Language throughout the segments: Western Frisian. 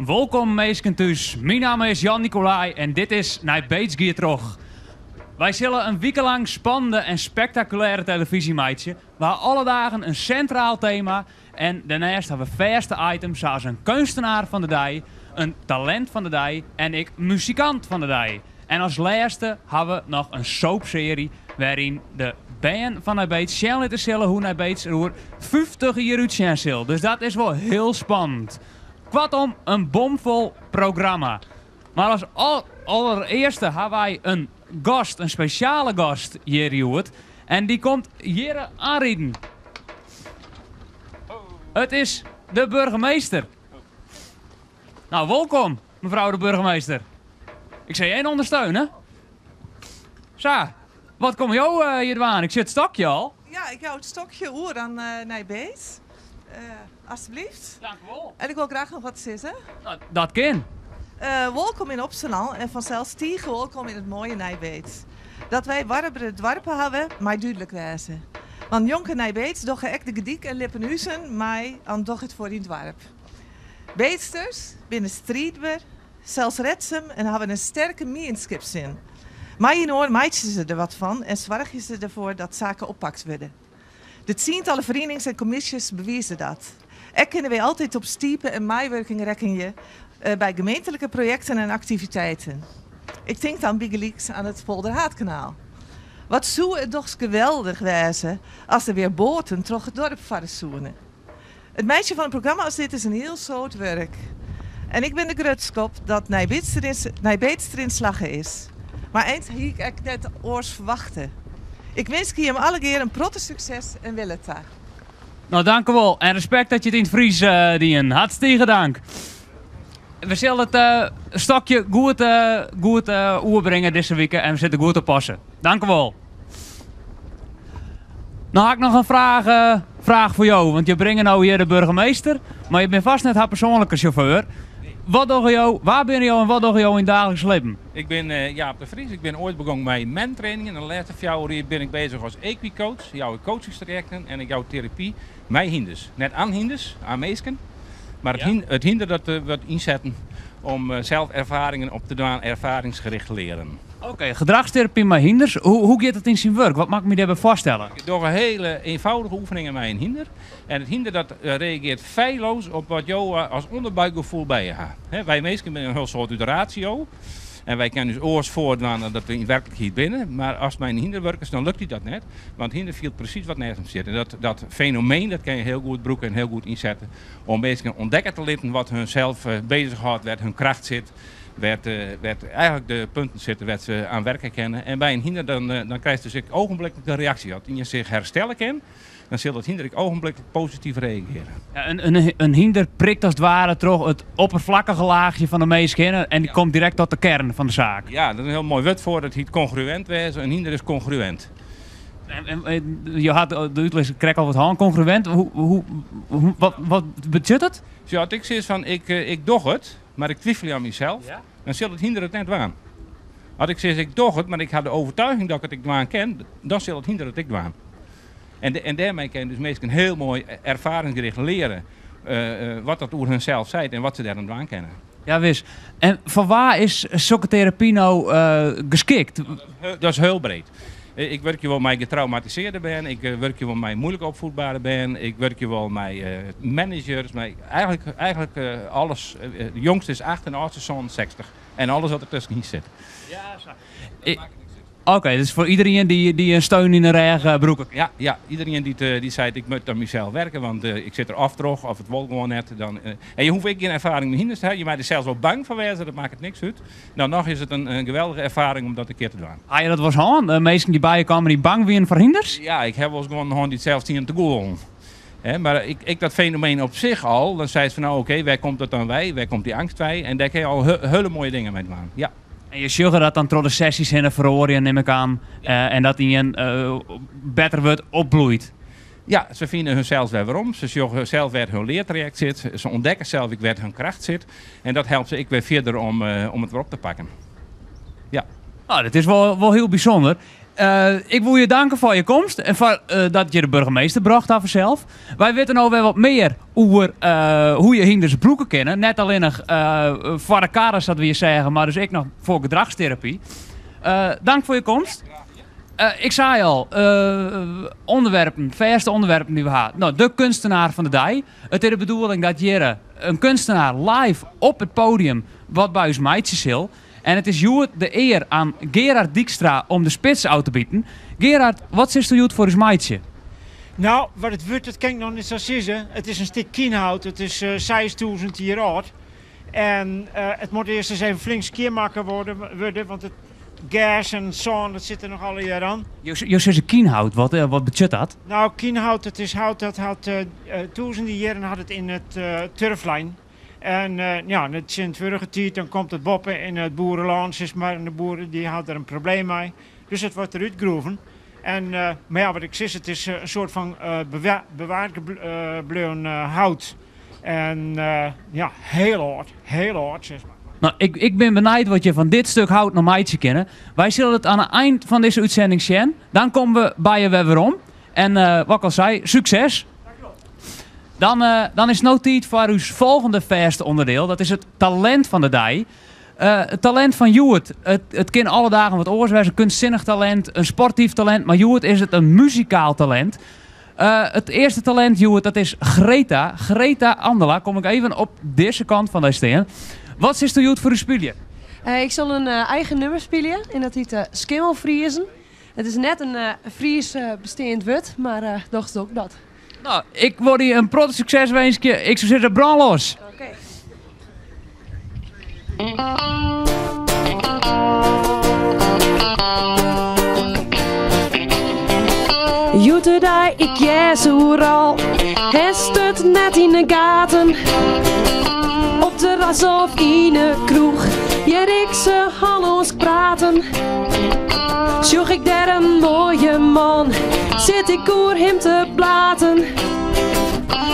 Wolkom minsken thús, myn namme is Jan Nicolai en dit is Nij Beets giet troch. Wy sille in wike lang spannende en spektakulêre telefyzje meitsje. We ha alle dagen in sintraal tema en dêrneist ha we fêste items sa as in keunstenaar fan de dei, in talint fan de dei en ek muzikant fan de dei. En as lêste ha we noch in soapsearje wêryn de bern fan Nij Beets sjen litte sille hoe Nij Beets der oer 50 jier útsjen sil. Dus dat is wol hiel spannend. Koartom, in bomfol programma. Mar as allerearste ha wy in gast, in spesjale gast hjir hjoed. En dy komt hjir oanriden. It is de burgemeester. Nou, wolkom, mefrou de burgemeester. Ik sil je even ûndersteune. Sa, wat komme jo eh, hjir dwaan? Ik sjoch it stokje al. Ja, ik jou it stokje oer oan uh, Nij Beets. Uh, alsjeblieft. Dank u wol. En ik wol graach noch wat sizze. Nou, dat kin. Wolkom yn Opsterlân en fansels tige wolkom yn it moaie Nij Beets. Dat wy warbere doarpen hawwe, mei dúdlik wêze. Want njonken Nij Beets dogge ek De Gerdyk en Lippenhuzen mei oan Doch it foar dyn doarp. Beetsters binne striidber, selsredsum en hawwe in sterke mienskipssin. Mei-inoar meitsje se der wat fan en soargje se derfoar dat saken oppakt wurde. De tsientallen ferienings en kommisjes bewize dat. Ek kinne wy altyd op stipe en meiwurking rekkenje by gemeentelike projekten en aktiviteiten. Ik tink dan bygelyks oan it Polderhaadkanaal. Wat soe it dochs geweldich wêze as der wer boaten troch it dorp farre soene. It meitsjen fan in programma as dit is in hiel soad wurk. En ik bin der grutsk op dat Nij Beets deryn slagge is. Mar eins hie ik ek net oars ferwachte. Ik winskje jim allegear in protte sukses en wille ta. Nou, dankewol. En respekt dat je it yn it Frysk uh, dien. Hartstikke dank. We sille it uh, stokje goed, uh, goed uh, oerbringe dizze wike en we sille goed oppasse. Dankewol. Nou ha ik noch in fraach, uh, fraach foar jo, want jo bringe no hjir de burgemeester, mar jo binne fêst net har persoanlike sjauffeur. Wat dogge jo, wa binne jo en wat dogge jo yn it daagliks libben? Ik bin uh, Jaap de Vries. Ik bin oait begûn mei mentrainingen. De lêste 4 jier bin ik beuzich as equicoach. Ik jou coachingstrajekten en ik jou terapy mei hynders. Net oan hynders, oan minsken. Mar it, ja. it hynder dat uh, wurdt ynsetten om uh, zelf erfaringen op te dwaan, ervaringsgericht leren. Oké, okay, gedrachsterapy mei hynders. Hoe giet it yn syn wurk? Wat moat ik my dêrby foarstelle? Ik doch hiele ienfâldige oefeningen mei in hynder. En it hynder dat reagearret feilloos op wat jo as ûnderbúkgefoel by je ha. Wy minsken binne in hiel soad út ratio. En wy kinne ús oars foardwaan dan dat we yn werklikheid binne. Mar ast mei in hynder wurkest, dan lukt dy dat net. Want hynder fielt presys wat nêst him sit. En dat fenomeen dat kin je hiel goed brûke en hiel goed ynsette om minsken ûntdekke te litten wat hun sels bezighâldt, wêr't hun kracht sit, wêr't eigenlik de punten sitte wêr't se oan werke kinne. En by in hynder dan, dan krijst dus ek ogenblikkelijk in reaksje. As ien sich herstelle kin, dan sil dat hynder ek ogenblikkelijk posityf reagearje. Ja, in hynder prikt as it ware troch it opperflakkige laachje fan de minsk hinne en dy ja. komt direkt tot de kern fan de saak. Ja, dat is in hiel moai wurd foar. Dat hjit kongruïnt wêze. In hynder is kongruïnt. En jo ha de útlis krekt al wat hân, kongruïnt. Hoe, wat betsjut it? Ja, as ik sis fan ik doch it, mar ik twivelje oan mysels, ja? dan sil it hynder it net dwaan. As ik sis ik doch it, mar ik ha de oertsjûging dat ik it ek dwaan kin, dan sil it hynder it ek dwaan. En dêrmei kinne dus minsken hiel moai erfaringsgericht leare wat dat oer hunsels seit en wat se dêr oan dwaan kinne. Ja, wis. En foar wa is sokke terapy no geskikt? Dat is hiel breed. Ik wurkje wol mei getraumatisearre bern, ik wurkje wol mei muoilik opfiedbere bern, ik wurkje wol mei managers, mei eigenlik alles. De jongste is 8 en de âldste is 67. En alles wat der tuskenyn sit. Ja, sa. Oké, okay, dus foar iderien dy't in steun yn de rêch brûke. Ja, iderien dy't seit ik moat oan mysels werke, want ik sit der of troch of it wol gewoan net. Dan, en je hoege ek gjin erfaring mei hynders te hawwen, je meie der sels wol bang foar wêze, dat makket niks út. Dan noch is it in geweldige erfaring om dat in kear te dwaan. Ha je dat wolris hân? Minsken dy't by je kamen dy't bang wiene foar hynders? Ja, ik ha wolris gewoan hân dy't sels stienen te gûlen. Mar ek dat fenomeen op sich al, dan seist fan nou oké, wêr komt dat dan wei? Wêr komt dy eangst wei? En dêr kinne je al hiele moaie dingen mei dwaan. Ja. En je sjogge dat dan troch de sesjes hinne feroarjen, nim ik oan. En dat ien better wurdt, opbloeit. Ja, se fine hunsels wer werom. Se sjogge sels wêr't hun leartrajekt sit. Se ûntdekke sels ek wêr't hun kracht sit. En dat helpt se ek wer fierder om it wer op te pakken. Ja. Nou, dat is wol hiel bysûnder. Ik wol je danke foar je komst en foar dat je de burgemeester brocht ha fansels. Wy witte no wer wat mear oer hoe je hynders brûke kinne. Net allinnich foar de karre sa't we hjir seagen, mar dus ek noch foar gedrachsterapy. Dank foar je komst. Ik sei al, ûnderwerpen, fêste ûnderwerpen dy't we ha. No, de kunstenaar fan de dei. It is de bedoeling dat hjir in kunstenaar live op it podium wat by ús meitsje sil. En it is hjoed de ear aan Gerard Dykstra om de spits ôf te biten. Gerard, wat silsto hjoed foar ús meitsje? No, wat it wurdt, dat kin ik noch net sa sizze. It is in stik kienhout, it is 6000 jier âld. En it moat earst ris even flink skjinmakke wurde, want it gers en sân dat sit der noch allegear oan. Jo sizze kienhout, wat betsjut dat? No, kienhout, dat is hout dat hat tûzenen jierren hat it yn it turf lein. En ja, yn de tsjintwurdige tiid dan komt it boppe yn it boerelân, sis mar, en de boeren dy ha der in probleem mei. Dus it wurdt derút groeven. En, mar ja, wat ik sis, it is in soart fan bewaard bleaun hout. En ja, hiel âld, hiel âld, sis mar. No, ik bin benijd wat je fan dit stik hout noch meitsje kinne. Wy sille it oan 'e ein fan dizze útsending sjen. Dan komme we by je wer werom. En wat ik al sei, sukses! Dan, dan is it no tiid foar ús folgjende fêste ûnderdiel. Dat is it talint fan de dei. It talint fan hjoed, it kin alle dagen wat oars wêze. In kunstsinnich talint, in sportyf talint, mar hjoed is it in muzikaal talint. It earste talint hjoed, dat is Greta. Greta Andela, kom ik even op dizze kant fan dy stean. Wat silsto hjoed foar ús spylje? Ik sil in eigen nummer spylje en dat hyt Skimmelfriezen. It is net in Frysk besteand wurd, mar dochs doch ik dat. No, ik wol dy in protte sukses winskje. Ik soe sizze, brân los! Oké. Hjoed-de-dei, ik hear se oeral, hast it net yn 'e gaten. Op terras of yn 'e kroech, hear ik se Hollânsk praten. Sjoch ik dêr in moaie man, sit ik oer him te blaten.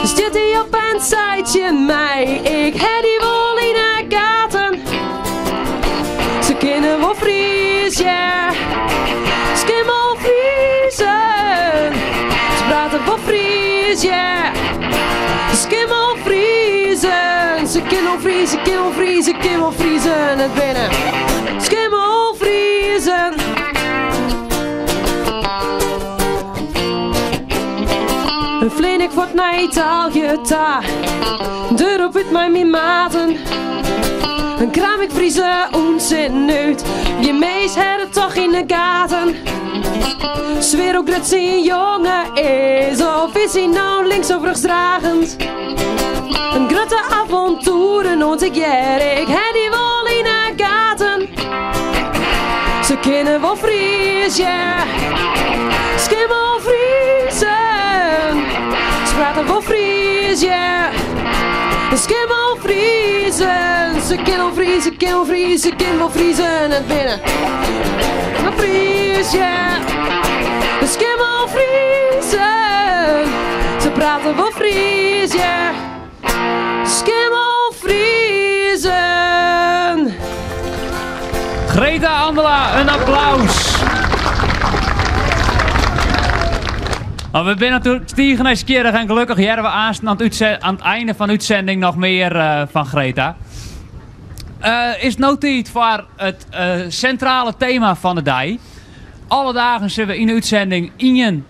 Stiet hy op en seit tsjin my, ik ha dy wol yn 'e gaten. Se kinne wol Fries, yeah, skimmelfriezen. Se prate wol Fries, yeah, skimmelfriezen. Se kinne wol Fries, se kinne wol Fries, se kinne wol Friezen. It binne skimmelfriezen. Flean ik fuort nei Itaalje ta, derop út mei myn maten. Dan kraam ik Friese ûnsin út, gjin mins hat it toch yn 'e gaten. Swear hoe grut syn jonge is, of is hy no links of rjochtsdragend? In grutte avontoeren oant ik hear, ik ha dy wol yn 'e gaten. Se kinne wol Fries, yeah, skimmelfriezen. Se prate wol Fries, yeah, skimmelfriezen. Se kinne wol Fries, se kinne wol Fries, se kinne wol Friezen. It binne Fries, yeah, skimmelfriezen. Se prate wol Fries, yeah. Skimmelfriezen! Greta Andela, in applaus! Nou, we binne natuerlik tige nijsgjirrich en gelokkich hearre we aansten oan it, oan it ein fan de útsending noch mear fan Greta. Is no tiid foar it sintrale tema fan de dei. Alle dagen sille we yn de útsending ien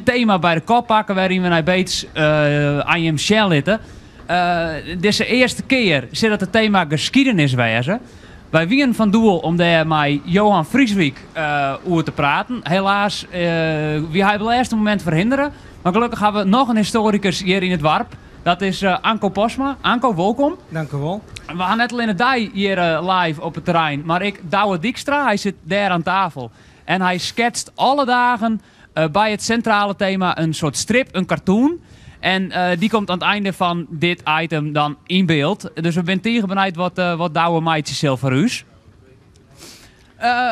tema by de kop pakke wêryn we Nij Beets oan jim sjen litte. Dizze earste kear sil it it tema geschiedenis wêze. Wy wienen fan doel om dêr mei Johan Frieswyk oer te praten. Helaas wie hy op it lêste momint ferhindere. Mar gelokkich hawwe we noch in histoarikus hjir yn it doarp. Dat is Anko Postma. Anko, wolkom. Dank u wol. We ha net allinne dy hjir live op it terrein, mar ek Douwe Dykstra. Hy sit dêr oan tafel en hy sketst alle dagen by it sintrale tema in soart strip, in cartoon. En dy komt oan it einde fan dit item dan yn byld. Dus we binne tige benijd wat Douwe meitsje sil foar ús.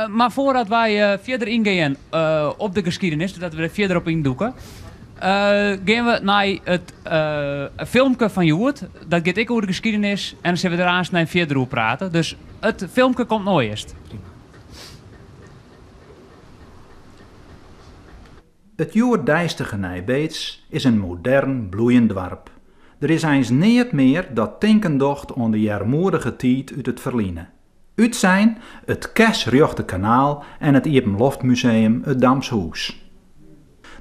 Mar foardat wy fierder yngean op de geschiedenis, dat we der fierder op yndûke, gean we nei it filmke fan hjoed. Dat giet ek oer de geschiedenis en dan sille we der aanst nei fierder oer prate. Dus it filmke komt no earst. It hjoeddeistige Nij Beets is in modern, bloeiend doarp. Der is eins neat mear dat tinken docht oan de earmoedige tiid út it ferline. Utsein it kersrjochte kanaal en it iepenloftmuseum It Damshûs.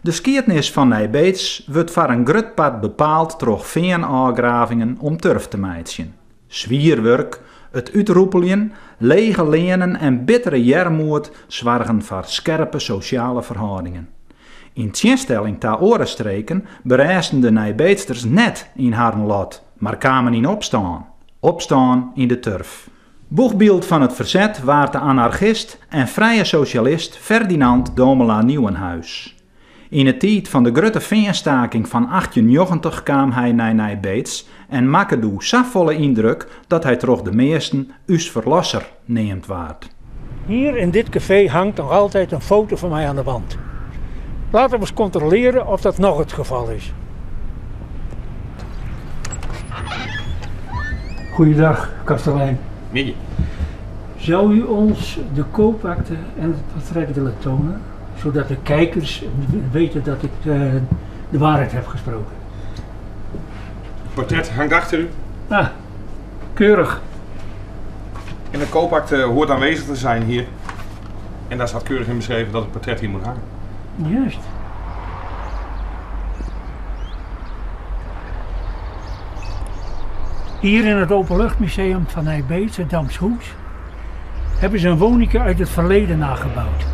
De skiednis fan Nij Beets wurdt foar in grut part bepaald troch feanôfgravingen om turf te meitsjen. Swier wurk, it útrûpeljen, lege leanen en bittere earmoed soargen foar skerpe sosjale ferhâldingen. Yn tsjinstelling ta oare streken berêsten de Nijbeetsters net yn harren lot, mar kamen yn opstân. Opstân yn de turf. Boechbyld fan it ferset waard de anargist en frije sosjalist Ferdinand Domela Nieuwenhuis. Yn 'e tiid fan de grutte feanstaking fan 1890 kaam hy nei Nij Beets en makke doe safolle yndruk dat hy troch de measten ús ferlosser neamd waard. Hier in dit café hangt nog altijd een foto van mij aan de wand. Laten we eens controleren of dat nog het geval is. Goeiedag, kastelein. Middei. Zou u ons de koopakte en het portret willen tonen, zodat de kijkers weten dat ik de waarheid heb gesproken? Het portret hangt achter u. Ah, keurig. En de koopakte hoort aanwezig te zijn hier. En daar staat keurig in beschreven dat het portret hier moet hangen. Juist. Hier in het Openluchtmuseum van Nij Beets, het Damshûs, hebben ze een woningje uit het verleden nagebouwd.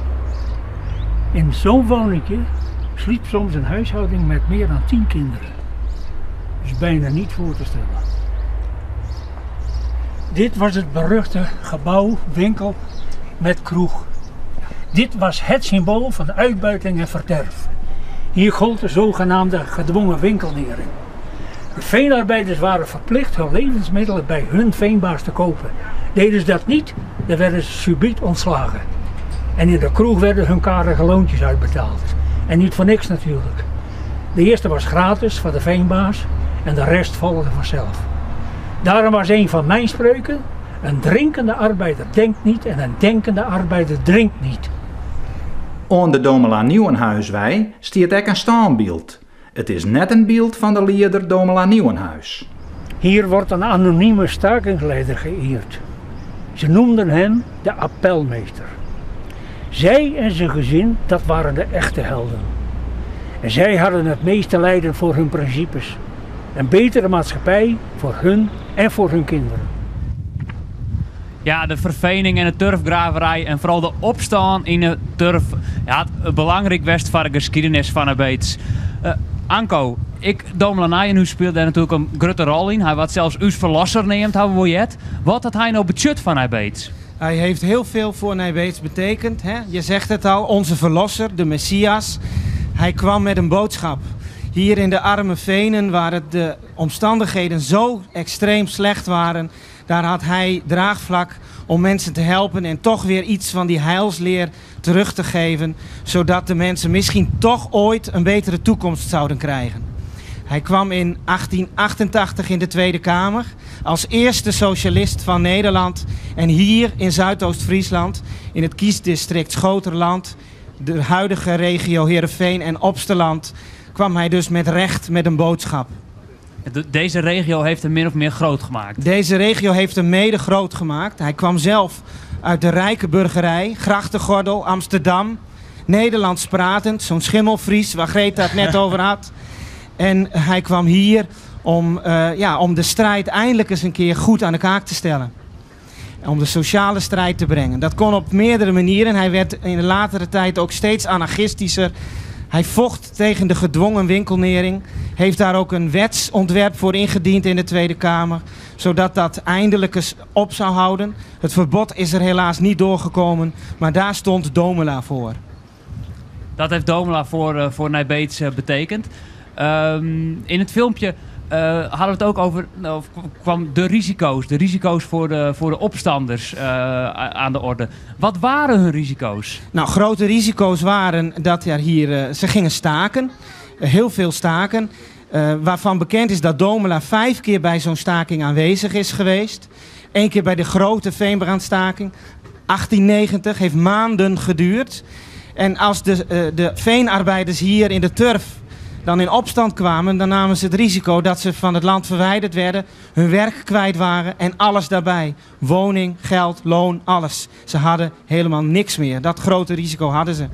In zo'n woningje sliep soms een huishouding met meer dan 10 kinderen. Dat is bijna niet voor te stellen. Dit was het beruchte gebouw, winkel met kroeg. Dit was het symbool van uitbuiting en verderf. Hier gold de zogenaamde gedwongen winkelnering. De veenarbeiders waren verplicht hun levensmiddelen bij hun veenbaas te kopen. Deden ze dat niet, dan werden ze subiet ontslagen. En in de kroeg werden hun karige loontjes uitbetaald. En niet voor niks natuurlijk. De eerste was gratis voor de veenbaas en de rest volgde vanzelf. Daarom was een van mijn spreuken: een drinkende arbeider denkt niet en een denkende arbeider drinkt niet. Oan de Domela Nieuwenhuiswei stiet ek in stânbyld. It is net in byld fan de lieder Domela Nieuwenhuis. Hier wordt een anonieme stakingsleider geëerd. Ze noemden hem de appelmeester. Zij en zijn gezin, dat waren de echte helden. En zij hadden het meeste lijden voor hun principes. Een betere maatschappij voor hun en voor hun kinderen. Ja, de ferfeaning en de turfgraverij en foaral de opstân yn de turf. Ja, belangryk west foar de skiednis fan Nij Beets. Anko, ek Domela Nieuwenhuis spile dêr natuerlik in grutte rol yn. Hy waard sels ús ferlosser neamd, hawwe we heard. Wat hat hy no betsjut foar Nij Beets? Hij heeft heel veel voor Nij Beets betekend. Hè? Je zegt het al, onze verlosser, de Messias. Hij kwam met een boodschap. Hier in de arme venen, waar het de omstandigheden zo extreem slecht waren, daar had hij draagvlak om mensen te helpen en toch weer iets van die heilsleer terug te geven, zodat de mensen misschien toch ooit een betere toekomst zouden krijgen. Hij kwam in 1888 in de Tweede Kamer als eerste socialist van Nederland en hier in Zuidoost-Friesland, in het kiesdistrict Schoterland, de huidige regio Heerenveen en Opsterland, kwam hij dus met recht met een boodschap. Deze regio heeft hem min of meer groot gemaakt. Deze regio heeft hem mede groot gemaakt. Hij kwam zelf uit de rijke burgerij, Grachtengordel, Amsterdam. Nederlands pratend, zo'n schimmelfries waar Greta het net over had. En hij kwam hier om de strijd eindelijk eens een keer goed aan de kaak te stellen. Om de sociale strijd te brengen. Dat kon op meerdere manieren. Hij werd in de latere tijd ook steeds anarchistischer. Hij vocht tegen de gedwongen winkelnering. Heeft daar ook een wetsontwerp voor ingediend in de Tweede Kamer. Zodat dat eindelijk eens op zou houden. Het verbod is er helaas niet doorgekomen. Maar daar stond Domela voor. Dat heeft Domela voor Nij Beets betekend. In het filmpje hadden we het ook over, nou, of kwam de risico's, de risico's voor de opstanders aan de orde. Wat waren hun risico's? Grote risico's waren dat er hier, ze gingen staken, heel veel staken. Waarvan bekend is dat Domela 5 keer bij zo'n staking aanwezig is geweest. 1 keer bij de grote veenbrandstaking, 1890, heeft maanden geduurd. En als de, eh, de veenarbeiders hier in de turf dan in opstand kwamen, dan namen ze het risico dat ze van het land verwijderd werden, hun werk kwijt waren en alles daarbij. Woning, geld, loon, alles. Ze hadden helemaal niks meer. Dat grote risico hadden ze.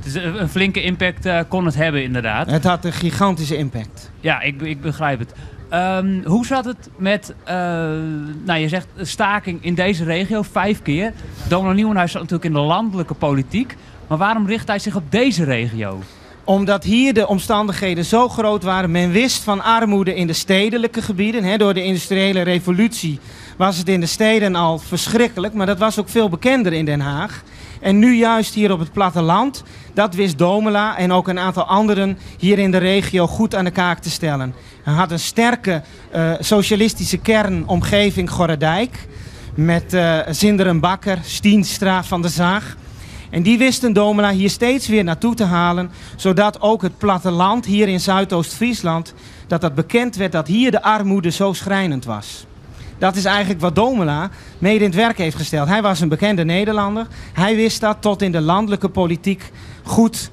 Dus een flinke impact kon het hebben, inderdaad. Het had een gigantische impact. Ja, ik begrijp het. Hoe zat het met, nou je zegt staking in deze regio vijf keer. Domela Nieuwenhuis zat natuurlijk in de landelijke politiek. Maar waarom richt hij zich op deze regio? Omdat hier de omstandigheden zo groot waren. Men wist van armoede in de stedelijke gebieden. Hè, door de industriële revolutie was het in de steden al verschrikkelijk. Maar dat was ook veel bekender in Den Haag. En nu juist hier op het platteland, dat wist Domela en ook een aantal anderen hier in de regio goed aan de kaak te stellen. Hij had een sterke socialistische kernomgeving Gorredijk. Met Zinderen Bakker, Stienstra van der Zaag. En die wisten Domela hier steeds weer naartoe te halen, zodat ook het platteland hier in Zuidoost-Friesland, dat dat bekend werd dat hier de armoede zo schrijnend was. Dat is eigenlijk wat Domela mede in het werk heeft gesteld. Hij was een bekende Nederlander. Hij wist dat tot in de landelijke politiek goed,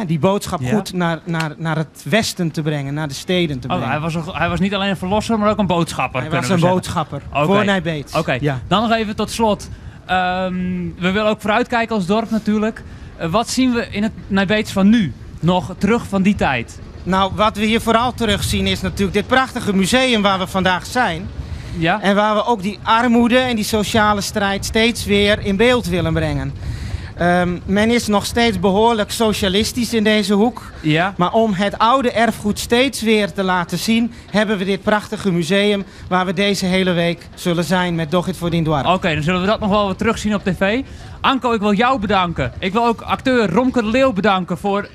die boodschap goed naar het westen te brengen, naar de steden te Oh, brengen. hij was niet alleen een verlosser, maar ook een boodschapper, Hij kunnen was we een zeggen. boodschapper voor Nij Beets. Oké, dan nog even tot slot. We willen ook vooruitkijken als dorp natuurlijk. Wat zien we in het Nij Beets van nu nog terug van die tijd? Nou, wat we hier vooral terugzien is natuurlijk dit prachtige museum waar we vandaag zijn. En waar we ook die armoede en die sociale strijd steeds weer in beeld willen brengen. Men is nog steeds behoorlijk socialistisch in deze hoek. Maar om het oude erfgoed steeds weer te laten zien, hebben we dit prachtige museum waar we deze hele week zullen zijn met Doch It voor Dien Doarp. Oké, dan zullen we dat nog wel wat terugzien op tv. Anko, ik wil jou bedanken. Ik wil ook acteur Romke de Leeuw bedanken voor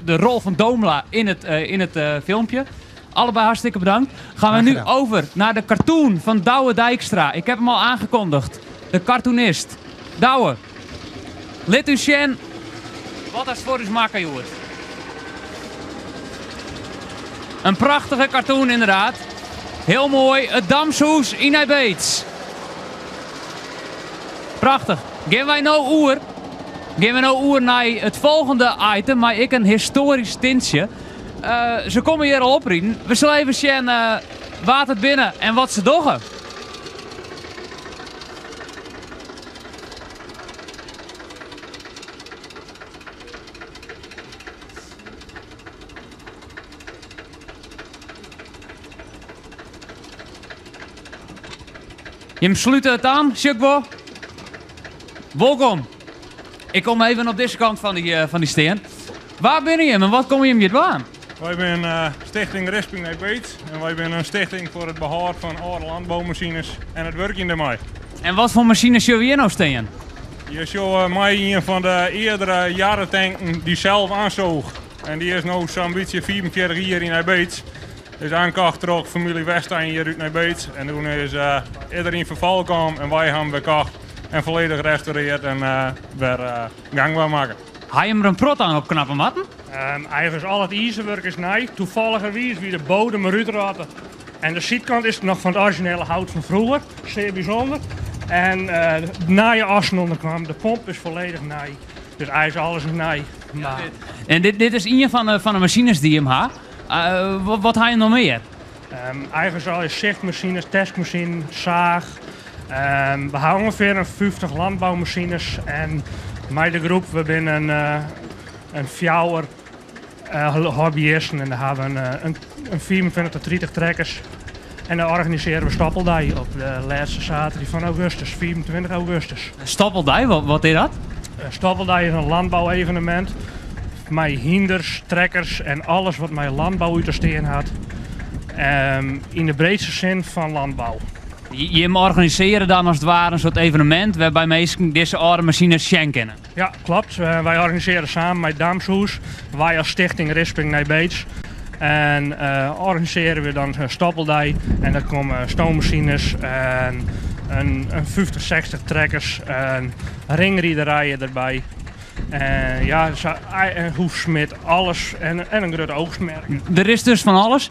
de rol van Domela in het filmpje. Allebei hartstikke bedankt. Gaan we Graag nu gedaan. over naar de cartoon van Douwe Dijkstra. Ik heb hem al aangekondigd. De cartoonist. Douwe, lit u zien wat is voor u maken, jongens. Een prachtige cartoon inderdaad. Heel mooi. Het Damshoes in Nij Beets. Prachtig. Gaan wij nou oer? Gaan we nou oer naar het volgende item, maar ik een historisch tintje. Ze komen hier al op, Rien. We zullen even zien wat het binnen en wat ze doggen. Je sluit het aan, Sjukbo. Welkom. Ik kom even op deze kant van die steen. Waar ben je en wat kom je hem hier aan? Wij zijn Stichting Risping Nij Beets en wij zijn een stichting voor het behoud van oude landbouwmachines en het werken daarmee. En wat voor machines zullen we hier nou staan? Hier is mij een van de eerdere jarentanken die zelf aanzoog. En die is nu zo'n beetje 44 jaar in Nij Beets. Is aankocht door familie Westein hier uit Nij Beets. En toen is iedereen verval gekomen en wij hebben gekocht en volledig gerestaureerd en weer gangbaar maken. Ga je hem er een prot aan op knappe matten? Eigenlijk is al het ijzerwerk is nij. Toevalligerwijs wie de bodem eruit ratten. En de zijkant is nog van het originele hout van vroeger. Zeer bijzonder. En de naaie assen onderkwam. De pomp is volledig nij. Dus eigenlijk alles is nij. Maar... En dit is een van de machines die hem ha. Wat haal je nog meer? Eigenlijk is al zichtmachines, testmachine, zaag. We houden ongeveer een 50 landbouwmachines. En met de groep, we zijn een fjouwer hobbyisten. En daar hebben we een 24 tot 30 trekkers. En dan organiseren we Stappeldij op de laatste zaterdag van augustus, 24 augustus. Stappeldij, wat is dat? Stappeldij is een landbouwevenement. Met hinders, trekkers en alles wat met landbouw uit de steen had. In de breedste zin van landbouw. Je organiseren dan als het ware een soort evenement waarbij mensen deze oude machines schenken kennen. Ja, klopt. Wij organiseren samen met Damshoes, wij als stichting Risping Nij Beets. En organiseren we dan een stappeldij en daar komen stoommachines en een 50, 60 trekkers en ringriederijen erbij. En ja, een hoefsmid, alles en een groot oogstmerk. Er is dus van alles.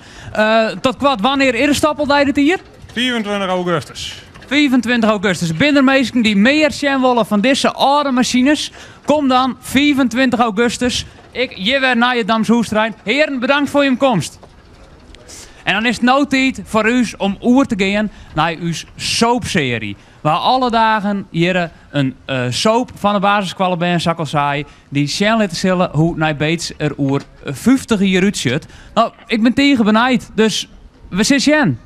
Tot kwart, wanneer is de stappeldij dit hier? 24 augustus. 25 augustus. Binne der minsken dy't mear sjen wolle fan dizze âlde masines? Kom dan 25 augustus ek hjir wer nei it Damshûsterrein. Hearen, bedankt foar jim komst. En dan is it no tiid foar ús om oer te gean nei ús soapserie. We ha alle dagen hjir in soap fan de basisskoallebern, sa't ik al sei, dy't sjen litte sille hoe Nij Beets er oer 50 jier útsjocht. No, ik bin tige benijd, dus we sille sjen.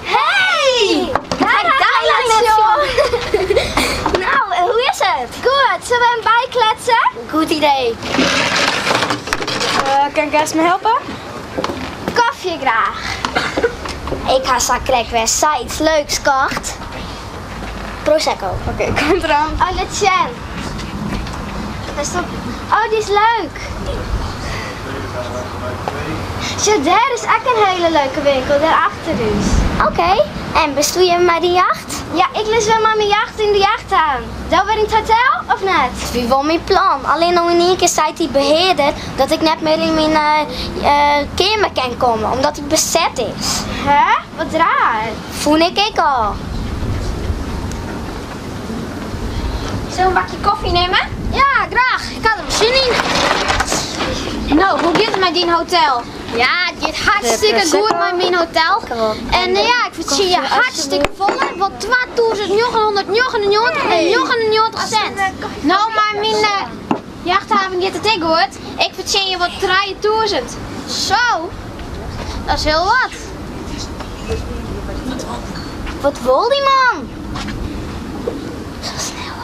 Hey! Nou, hoe is het? Goed, zullen we hem bijkletsen? Goed idee. Uh, kan ik me helpen? Koffie graag. Ik ha sakrekt wer sayts leuks kocht. Prosecco. Oké, okay, komt eraan. Oh, laat sjen. Oh, die is leuk. Zo, daar is ook een hele leuke winkel, daarachter dus. Oké, en bestoel je maar die jacht? Ja, ik lust wel maar mijn jacht in de jachthaan. Dan weer in het hotel of net? Wie wil mijn plan? Alleen nog in één keer zei die beheerder dat ik net meer in mijn uh, kamer kan komen, omdat die bezet is. Hè? Wat raar. Voel ik ik al. Zullen we een bakje koffie nemen? Ja, graag. Ik had er zin in. Nou, hoe gaat het met die hotel? Ja, het gaat hartstikke goed met mijn hotel. En ja, ik zie je hartstikke vol. Want 2999 en 99 cent. Nou, maar mijn jachthaven gaat het ik goed. Ik verzin je wat 3000. Zo, dat is heel wat. Wat wil die man? Zo snel.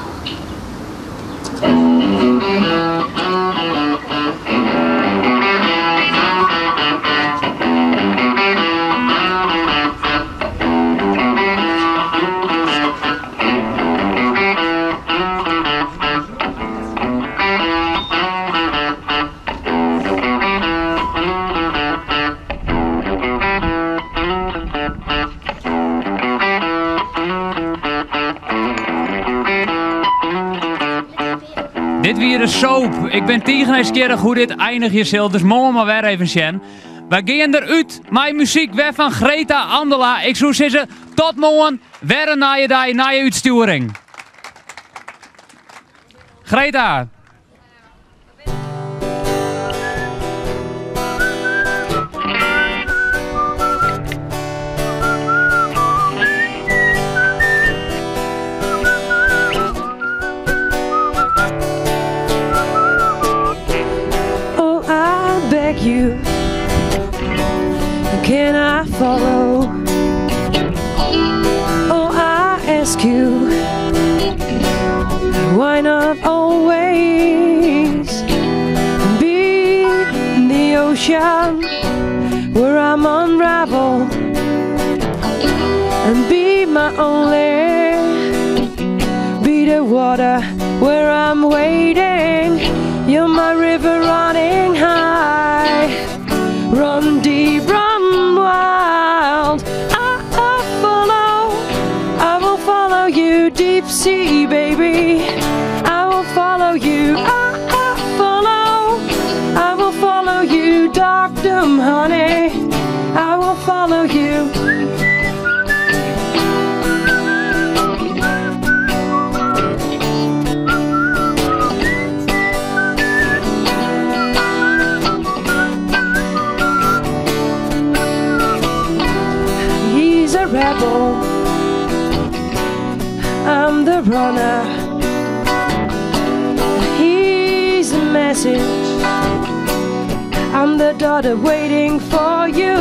Dit wie de soap. Ik ben tige nijsgjirrich hoe dit einigje sil, dus moarn mar wer even sjen. Wy gean derút mei muzyk wer fan Greta Andela. Ik soe sizze, tot moarn, wer in nije dei, nije útstjoering. Greta. Oh, I beg you, can I follow? Oh, I ask you, why not always be the ocean where I'm unravel and be my only, be the water where I'm waiting. You're my river running high, run deep, run wild. I, I follow, I will follow you, deep sea, baby. I will follow you. I, I follow, I will follow you, dark dumb honey. I will follow you. He's a rebel. I'm the runner. He's a message. I'm the daughter waiting for you.